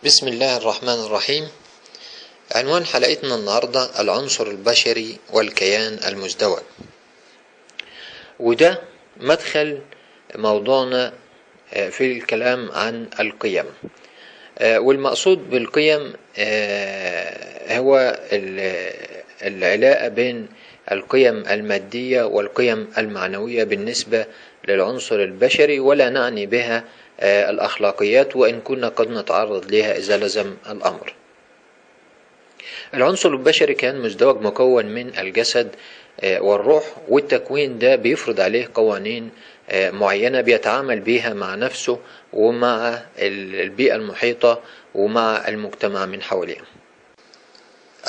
بسم الله الرحمن الرحيم. عنوان حلقتنا النهاردة العنصر البشري والكيان المزدوج، وده مدخل موضوعنا في الكلام عن القيم. والمقصود بالقيم هو العلاقة بين القيم المادية والقيم المعنوية بالنسبة للعنصر البشري، ولا نعني بها الأخلاقيات وإن كنا قد نتعرض لها إذا لزم الأمر. العنصر البشري كان مزدوج مكون من الجسد والروح، والتكوين ده بيفرض عليه قوانين معينة بيتعامل بيها مع نفسه ومع البيئة المحيطة ومع المجتمع من حواليه.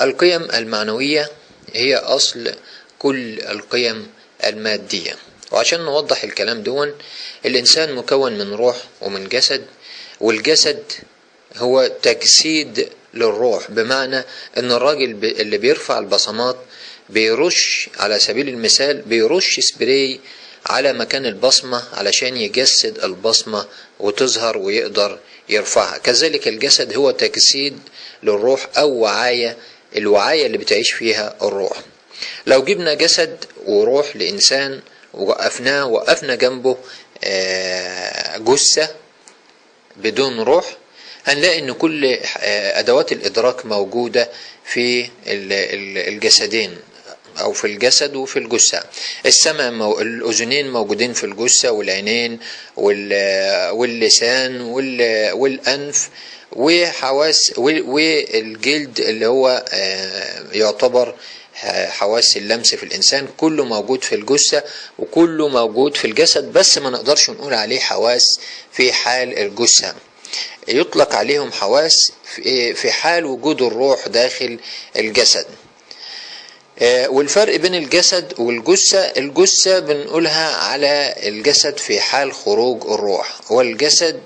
القيم المعنوية هي أصل كل القيم المادية، وعشان نوضح الكلام دون، الإنسان مكون من روح ومن جسد، والجسد هو تجسيد للروح، بمعنى أن الراجل اللي بيرفع البصمات بيرش، على سبيل المثال بيرش سبراي على مكان البصمة علشان يجسد البصمة وتظهر ويقدر يرفعها. كذلك الجسد هو تجسيد للروح أو وعاية، الوعاية اللي بتعيش فيها الروح. لو جبنا جسد وروح لإنسان ووقفناه، وقفنا جنبه جثة بدون روح، هنلاقي ان كل ادوات الادراك موجودة في الجسدين، او في الجسد وفي الجثة. السمع الاذنين موجودين في الجثة، والعينين واللسان والانف وحواس والجلد اللي هو يعتبر حواس اللمس في الإنسان، كله موجود في الجثة وكله موجود في الجسد، بس ما نقدرش نقول عليه حواس في حال الجثة. يطلق عليهم حواس في حال وجود الروح داخل الجسد. والفرق بين الجسد والجثة، الجثة بنقولها على الجسد في حال خروج الروح، والجسد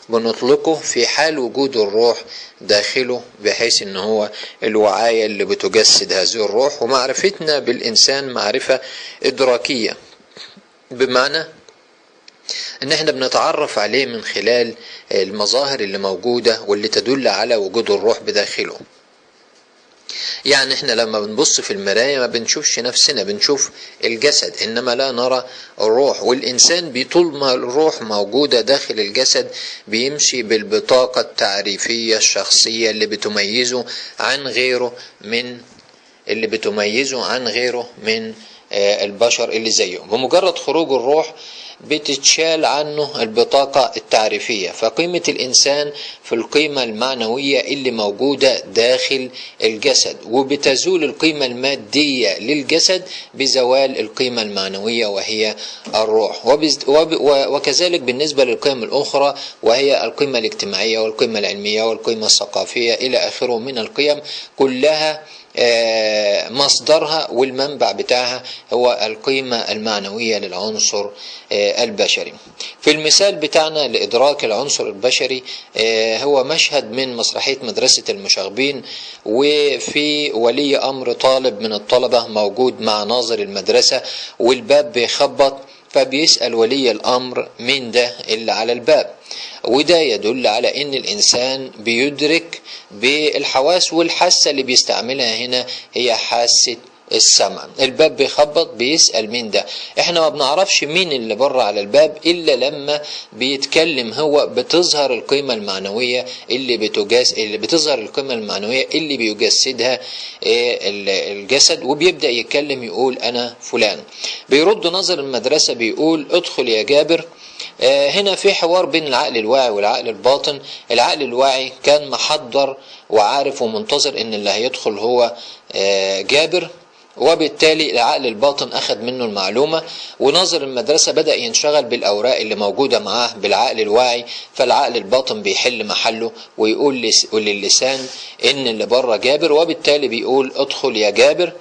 بنطلقه في حال وجود الروح داخله، بحيث ان هو الوعاية اللي بتجسد هذه الروح. ومعرفتنا بالإنسان معرفة إدراكية، بمعنى ان احنا بنتعرف عليه من خلال المظاهر اللي موجودة واللي تدل على وجود الروح بداخله. يعني احنا لما بنبص في المراية ما بنشوفش نفسنا، بنشوف الجسد، انما لا نرى الروح. والانسان بطول ما الروح موجودة داخل الجسد بيمشي بالبطاقة التعريفية الشخصية اللي بتميزه عن غيره من البشر اللي زيه. بمجرد خروج الروح بتتشال عنه البطاقة التعريفية، فقيمة الإنسان في القيمة المعنوية اللي موجودة داخل الجسد، وبتزول القيمة المادية للجسد بزوال القيمة المعنوية وهي الروح. وكذلك بالنسبة للقيم الأخرى وهي القيمة الاجتماعية والقيمة العلمية والقيمة الثقافية إلى آخره من القيم، كلها مصدرها والمنبع بتاعها هو القيمة المعنوية للعنصر البشري. في المثال بتاعنا لإدراك العنصر البشري هو مشهد من مسرحية مدرسة المشاغبين، وفي ولي أمر طالب من الطلبة موجود مع ناظر المدرسة، والباب بيخبط، فبيسأل ولي الأمر مين ده اللي على الباب. وده يدل على ان الانسان بيدرك بالحواس، والحاسة اللي بيستعملها هنا هي حاسة السمع. الباب بيخبط، بيسأل مين ده. احنا ما بنعرفش مين اللي بره على الباب الا لما بيتكلم هو، بتظهر القيمة المعنوية اللي بتظهر القيمة المعنوية اللي بيجسدها الجسد، وبيبدأ يتكلم يقول انا فلان. بيرد ناظر المدرسة بيقول ادخل يا جابر. هنا في حوار بين العقل الواعي والعقل الباطن. العقل الواعي كان محضر وعارف ومنتظر ان اللي هيدخل هو جابر، وبالتالي العقل الباطن أخذ منه المعلومة، وناظر المدرسة بدأ ينشغل بالأوراق اللي موجودة معاه بالعقل الواعي، فالعقل الباطن بيحل محله ويقول للسان إن اللي بره جابر، وبالتالي بيقول ادخل يا جابر.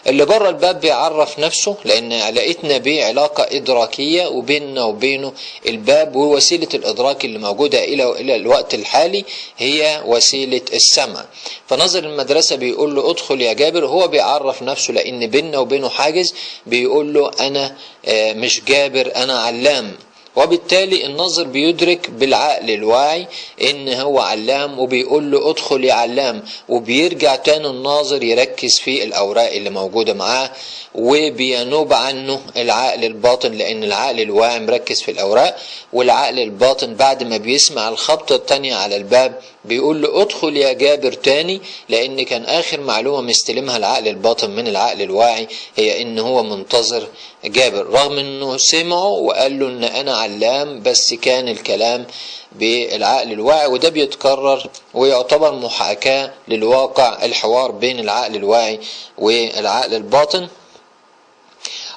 اللي بره الباب بيعرف نفسه، لأن علاقتنا بيه علاقة إدراكية وبيننا وبينه الباب، ووسيلة الإدراك اللي موجودة إلى الوقت الحالي هي وسيلة السمع. فناظر المدرسة بيقول له ادخل يا جابر، هو بيعرف نفسه لأن بيننا وبينه حاجز، بيقول له أنا مش جابر، أنا علام. وبالتالي الناظر بيدرك بالعقل الواعي ان هو علام، وبيقول له ادخل يا علام، وبيرجع تاني الناظر يركز في الاوراق اللي موجودة معاه، وبينوب عنه العقل الباطن، لان العقل الواعي مركز في الاوراق، والعقل الباطن بعد ما بيسمع الخبطة التانية على الباب بيقول له ادخل يا جابر تاني، لان كان اخر معلومة مستلمها العقل الباطن من العقل الواعي هي ان هو منتظر جابر، رغم انه سمعه وقال له ان انا علام، بس كان الكلام بالعقل الواعي. وده بيتكرر ويعتبر محاكاة للواقع، الحوار بين العقل الواعي والعقل الباطن.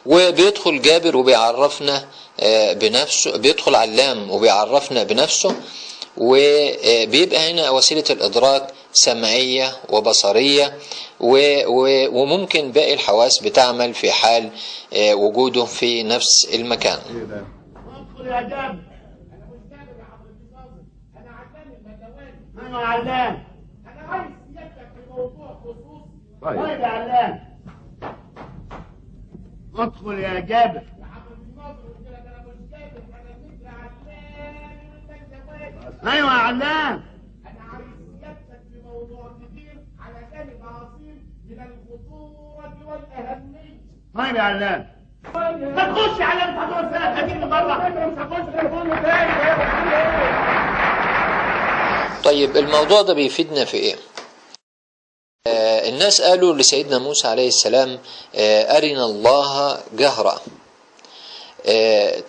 وبيدخل جابر وبيعرفنا بنفسه، بيدخل علام وبيعرفنا بنفسه، وبيبقى هنا وسيلة الإدراك سمعية وبصرية، وممكن باقي الحواس بتعمل في حال وجوده في نفس المكان. ادخل يا جابر. انا مش جابر يا حضرة الناظر، انا علام المدواني. انا علام. انا عايز سيادتك في موضوع خصوصي. طيب يا علام. ادخل يا جابر. يا حضرة الناظر قلت لك انا مش جابر، انا ذكر علام المدواني. ايوه يا علام. انا عايز سيادتك في موضوع كبير على جانب عظيم من الخطورة والأهمية. طيب يا علام. ما تخش يا علام، هتقعد سنة 30 مرة. مش هخش تليفون تاني. طيب الموضوع ده بيفيدنا في ايه؟ الناس قالوا لسيدنا موسى عليه السلام أرنا الله جهرة.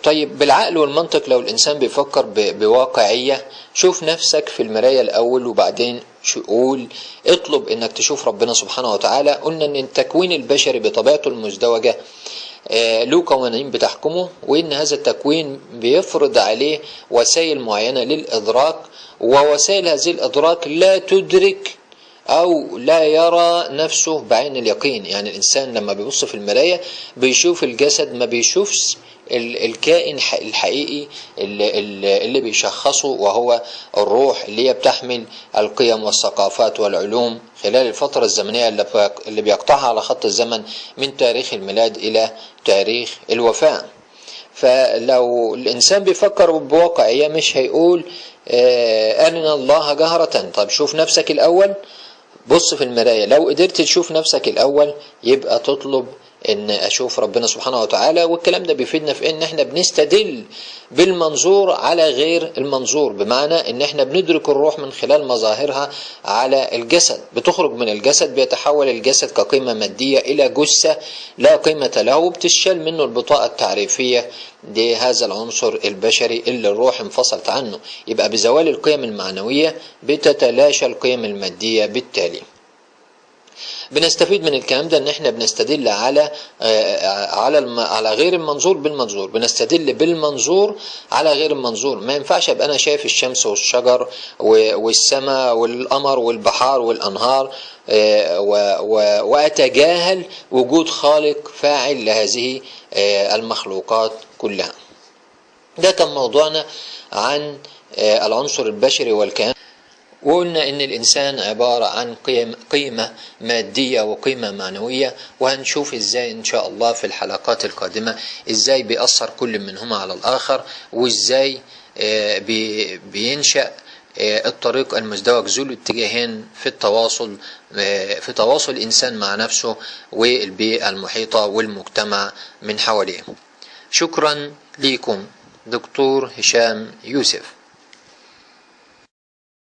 طيب بالعقل والمنطق لو الإنسان بيفكر بواقعية، شوف نفسك في المراية الأول وبعدين قول اطلب إنك تشوف ربنا سبحانه وتعالى. قلنا إن التكوين البشري بطبيعته المزدوجة له قوانين بتحكمه، وإن هذا التكوين بيفرض عليه وسائل معينة للإدراك، ووسائل هذه الإدراك لا تدرك أو لا يرى نفسه بعين اليقين. يعني الإنسان لما بيبص في المراية بيشوف الجسد، ما بيشوفش الكائن الحقيقي اللي بيشخصه، وهو الروح اللي هي بتحمل القيم والثقافات والعلوم خلال الفترة الزمنية اللي بيقطعها على خط الزمن من تاريخ الميلاد إلى تاريخ الوفاة. فلو الإنسان بيفكر بواقعية مش هيقول أرنا الله جهرة. طب شوف نفسك الأول، بص في المراية، لو قدرت تشوف نفسك الأول يبقى تطلب ان اشوف ربنا سبحانه وتعالى. والكلام ده بيفيدنا في ان احنا بنستدل بالمنظور على غير المنظور، بمعنى ان احنا بندرك الروح من خلال مظاهرها على الجسد، بتخرج من الجسد، بيتحول الجسد كقيمة مادية الى جثة لا قيمة له، وبتشال منه البطاقة التعريفية لهذا العنصر البشري اللي الروح انفصلت عنه. يبقى بزوال القيم المعنوية بتتلاشى القيم المادية. بالتالي بنستفيد من الكلام ده ان احنا بنستدل على على على غير المنظور بالمنظور، بنستدل بالمنظور على غير المنظور. ما ينفعش ابقى انا شايف الشمس والشجر والسماء والقمر والبحار والانهار واتجاهل وجود خالق فاعل لهذه المخلوقات كلها. ده كان موضوعنا عن العنصر البشري والكيان، وقلنا ان الانسان عبارة عن قيمة مادية وقيمة معنوية، وهنشوف ازاي ان شاء الله في الحلقات القادمة ازاي بيأثر كل منهما على الاخر، وازاي بينشأ الطريق المزدوج ذو الاتجاهين في التواصل، في تواصل الانسان مع نفسه والبيئة المحيطة والمجتمع من حواليه. شكرا لكم. دكتور هشام يوسف.